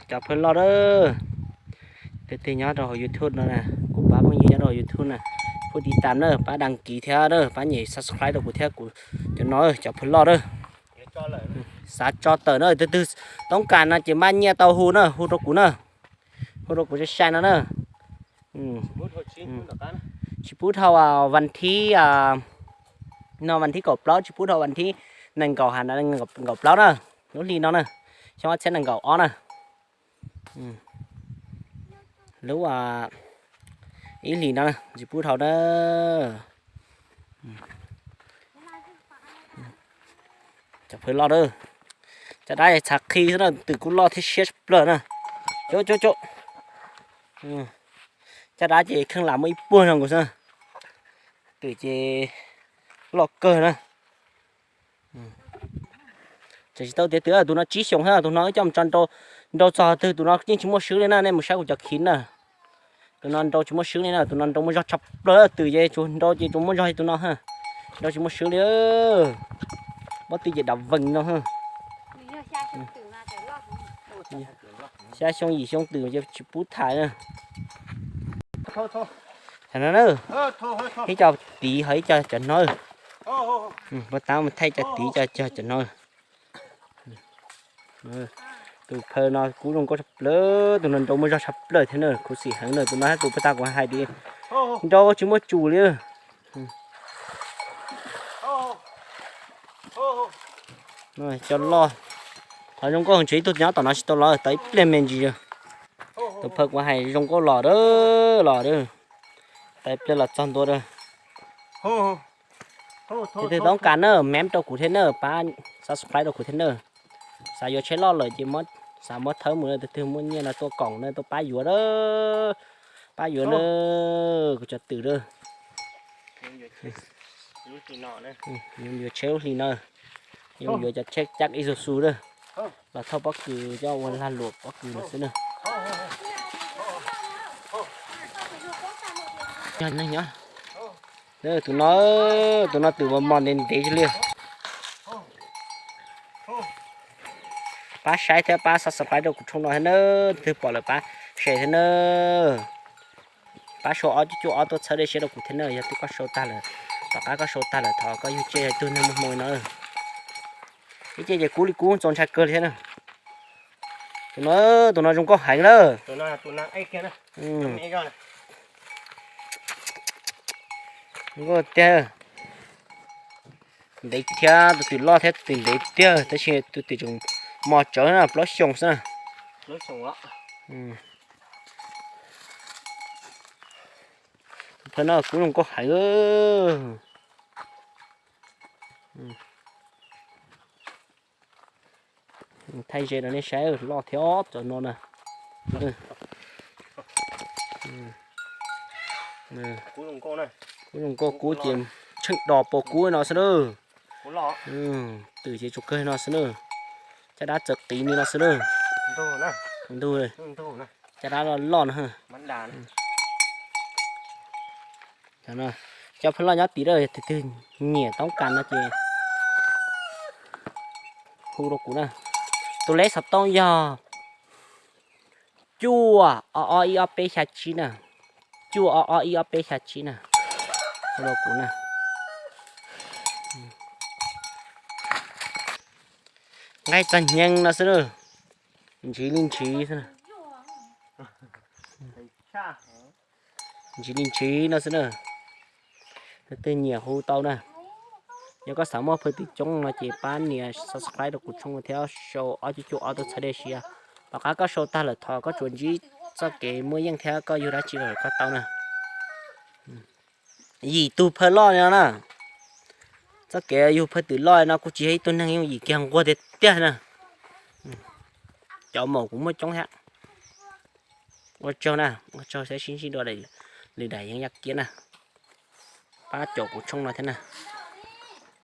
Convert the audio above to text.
Cov phaw loj a, leej twg nyob rau hauv YouTube no na, kuv pab phooj ywg nyob rau hauv YouTube na, pab tiv tam na, pab đăng ký thiab na, pab nyem subscribe rau kuv thiab kuv cov no, cov phaw loj a. Xav tso tawm na, leej twg toob kas no ces maj nyiaj tau hu na, hu rau kuv na, hu rau kuv sai sai no na. Tsis pub dhau vas thib, no vas thib kaum plaub, tsis pub dhau vas thib nees nkaum ha, nees nkaum plaub na, lub hli no na, xyoo ob txhiab nees nkaum ob na. Lub ib hlis no tsis pub dhau na. Cov phaw loj a, caj dab txhav qhi xwb na, twm kuj loj thiab siab tshaj plaws na. Cov, cov, cov, caj dab ces kheej lam muaj ib puag no nkaus xwb. Twm ces loj kawg na. Tseem tsis tau tiav twm, tus no tsib xyoos thiab, tus no wb coj mus tso nrau, nrau txog twg tus no yeej tsis muaj swb li na, nej mus saib kuv cov khiv na. Tus no nrau tsis muaj swb li na, tus no nrau muaj zog tshaj plaws, twm ces tsuas nrau ces tsuas muaj zog li tus no, nrau tsis muaj swb li. Pob tw ces dav vees no. Xya xyoo yim xyoo twm ces tsis pub tham na. Ib co tiv ho ib co cov no. Pab tab mus thaij cov tiv cov cov no. Tus phaw no kub zoo nkauj tshaj plaws, tus no nrau muaj zog tshaj plaws thiab na, khuv xim heev na, tus no thiab tus pab tab kuv hais tias nrau tsis muaj tsum li. Cov loj, qhov zoo nkauj ntshe ib tug nyob tom no tsis tau los, tau ib pliag me ntsis. Tus phaw kuv hais zoo nkauj los a, los a, tau ib pliag los txog ntua a. Leej twg toob kas na, mem rau kuv thiab na, pab subscribe rau kuv thiab na. Xav yuav tsheb loj lawm ces xav muab thawb mus, leej twg muaj nyiaj no tuaj koom na, tuaj pab yuav a, pab yuav na, kuv cov twm a. Yuav tsheb lub hli no, yuav cov tsheb cab Isuzu a, los thauj pob kws coj ua lag luam pob kws no xwb na. Tus no, tus no twm mos mos ntev ntev li. Pab saib thiab pab subscribe rau kuv channel no thiab na, leej twg pom lawm pab share thiab na. Pab sau ob cuaj cuaj ob tuaj txhawb dej siab rau kuv thiab na, yog twb koj sau tag lawm, tom qab koj sau tag lawm thov koj yug cia yog ib tug neeg muaj hmoo no. Ib ce ces kub li kub txaus ntshai kawg li thiab na. Tus no, tus no zoo nkauj heev lawm. Zoo nkauj tiag. Ntev thiab, tus twm loj thiab tus twm ntev tiag, tab sis tus twm tseem mos tsawv na, plaub xyoos xwb na. Tus phaw no kub zoo nkauj heev. Thaij ze rau nej saib, loj thiab cov no na. Kub zoo nkauj, kub ces tsheej dos pua kub no xwb na. Twm ces tsuas kawg no xwb na. Caj dab txawv qiv li no xwb na. Ntug, caj dab loj loj no. Cov phaw loj nyob tid, tus twg nyiam toob kas no ces hu rau kuv na. Tus leb xov tooj yog cuaj ob ob ib ob peb xya tsib na. Cuaj ob ob ib ob peb xya tsib na. Hu rau kuv na. Nqaij txog nyeeb no xwb na. Ntshiv li ntshiv xwb na. Ntshiv li ntshiv no xwb na. Leej twg nyiam hu tau na. Yog koj xav muaj phaw twm coob no ces pab nias subscribe rau kuv channel thiab sau ob cuaj cuaj ob tuaj txhawb dej siab. Tom qab koj sau tag lawm thov koj tsuas ntsib txoj kev muaj yeej thiab koj yug dab tsi los koj tau na. Yim tug phaw loj li no na. Txoj kev yug phaw twm loj li no kuj tsis yog ib tug neeg yooj yim, kiag nquag tiag tiag na. Cov maum kuv muaj coob thiab. Ua tsaug na, ua tsaug saib sib ntsib dua lwm daim yeeb yaj kiab na. Pab caum kuv channel no thiab na.